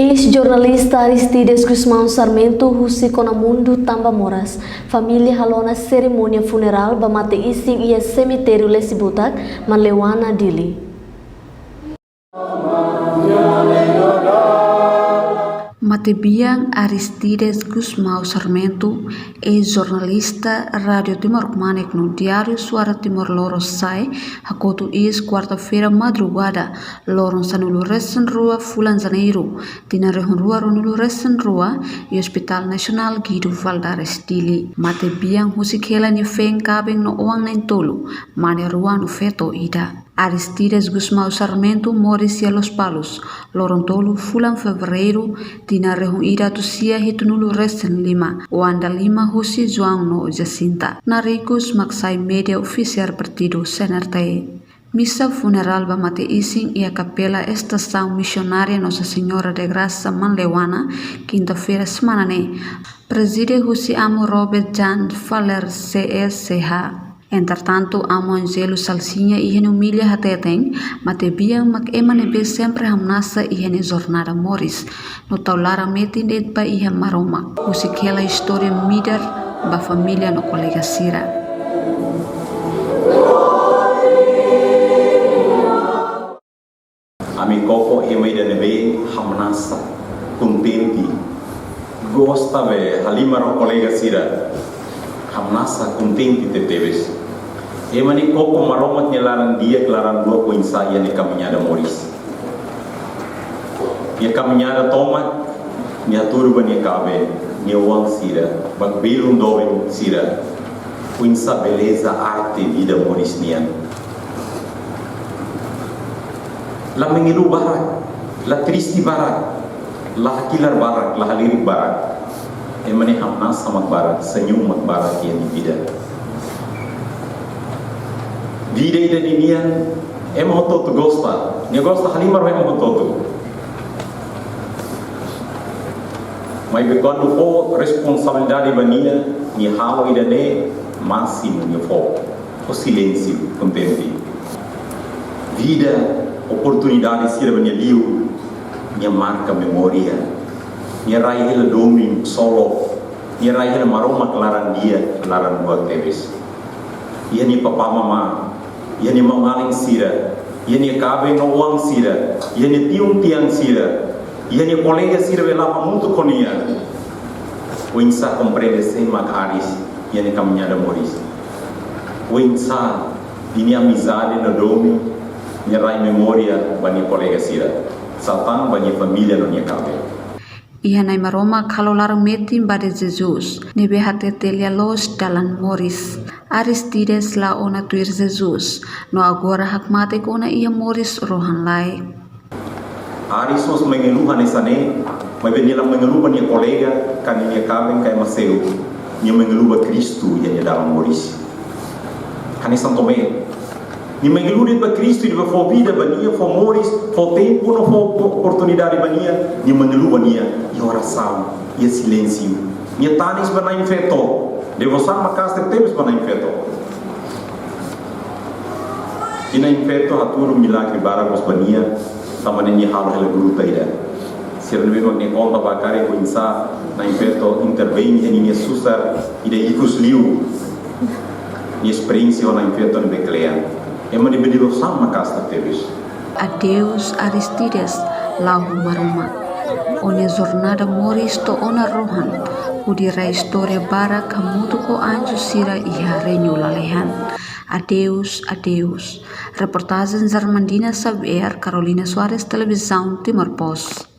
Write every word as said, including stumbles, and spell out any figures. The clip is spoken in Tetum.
Eis-jornalista Aristides Gusmão Sarmento husi Konamundu, Tambamoras, família halo ona serimónia funerál ba mate-isin iha semitériu Lesibutak, Manleuana, Dili. Matebian Aristides Gusmão Sarmento, eis-jornalista Rádio Timor Kmanek no Diário Suara Timor Lorosa'e, hakotu iis kuarta-feira madrugada, loron sanulu-resin-rua fulan Janeiru, tinan rihun rua ruanulu-resin-rua, iha Hospital Nasionál Guido Valadares, Dili. Matebian husik hela nia feen kaben no oan na'in-tolu, mane rua no feto ida. Aristides Gusmão Sarmento moris iha Lospalos, loron tolu fulan Fevereiru, tinan rihun ida atus sia hitunulu-resin-lima, oan dalima husi João no Jacinta. Nia ikus mak sai média ofisiál partidu C N R T. Misa funerál ba mate-isin iha Kapela Estasaun Misionária Nossa Senhora de Graça, Manleuana, kinta-feira semana ne'e, prezide husi Amu Robert Jan Faller, C S C H. Entretantu, Amu Angelo Salsinha iha nia omilia hateten, matebian mak ema ne'ebé sempre hamnasa iha nia jornada moris, no tau laran metin de'it ba iha Maromak. Husik hela istória midar ba família no kolega sira. Ami koko ema ida ne'ebé hamnasa, kontente, gosta be halimar ho kolega sira, hamnasa, kontente tebetebes. Ema ne'e koko Maromak nia laran di'ak, laran luak oinsá iha nia kamiñada moris. Nia kamiñada tomak, nia hatudu ba nia kaben, nia oan sira, ba belun doben sira, oinsá beleza arte vida moris nian. La mengeluh barak, la triste barak, la hakilar barak, la halerik barak. Ema ne'e hamnasa mak barak, senyum mak barak iha nia vida. Vida ida ninian, ema hotu-hotu gosta, nia gosta halimar ho ema hotu-hotu. Maibé kuandu fó responsabilidade ba nia, nia halo ida-ne'e másimu nia fó. Fó silénsiu, kontente. Vida, oportunidade sira ba nia liu, nia marka memória. Nia rai hela domin solo, nia rai hela Maromak laran di'ak, laran luak tebes. Iha nia papá mamá, iha nia maun-alin sira, iha nia kaben no oan sira, iha nia tiun-tian sira, iha nia kolega sira be la'o hamutuk ho nia. Oinsá komprende sé mak Aris iha nia kamiñada moris. Oinsá ninia amizade no domin, nia rai memória ba nia kolega sira, sá tan ba nia família no nia kaben. Iha Na'i Maromak halo laran metin ba de Jesus, ne'ebé hatete lia loos dalan moris. Aristides la'o ona tuir Jesus, no agora hakmatek ona iha moris rohan-laek. Aris mós mengeluh hanesan ne'e, maibé nia la mengeluh ba nia kolega, ka nia kaben, ka ema seluk. Nia mengeluh ba Kristu iha nia dalan moris. Hanesan Tomé. Nia mengeluh de'it ba Kristu, nia fó vida ba nia, fó moris, fó tempu no fó oportunidade ba nia, nia mengeluh ba nia iha orasaun, iha silénsiu. Nia tanis ba Na'in Feto, devosaun maka'as tebes ba Na'in Feto. I Na'in Feto hatudu milagre barak mós ba nia, tanba ne'e nia halo hela gruta ida. Sira ne'ebé mak nia konta ba karik oinsá Na'in Feto intervein iha ninia susar ida ikus liu. Nia esperiénsia ho Na'in Feto ne'ebé kle'an. Ema ne'ebé devosaun maka'as tebes. Adeus Aristides, la'o ho Maromak. Ó-nia jornada moris to'o ona rohan, hodi rai istória barak hamutuk ho anju sira iha reinu lalehan. Adeus, adeus. Reportajen Germandina Xavier, Carolina Soares, Televizaun Timor Post.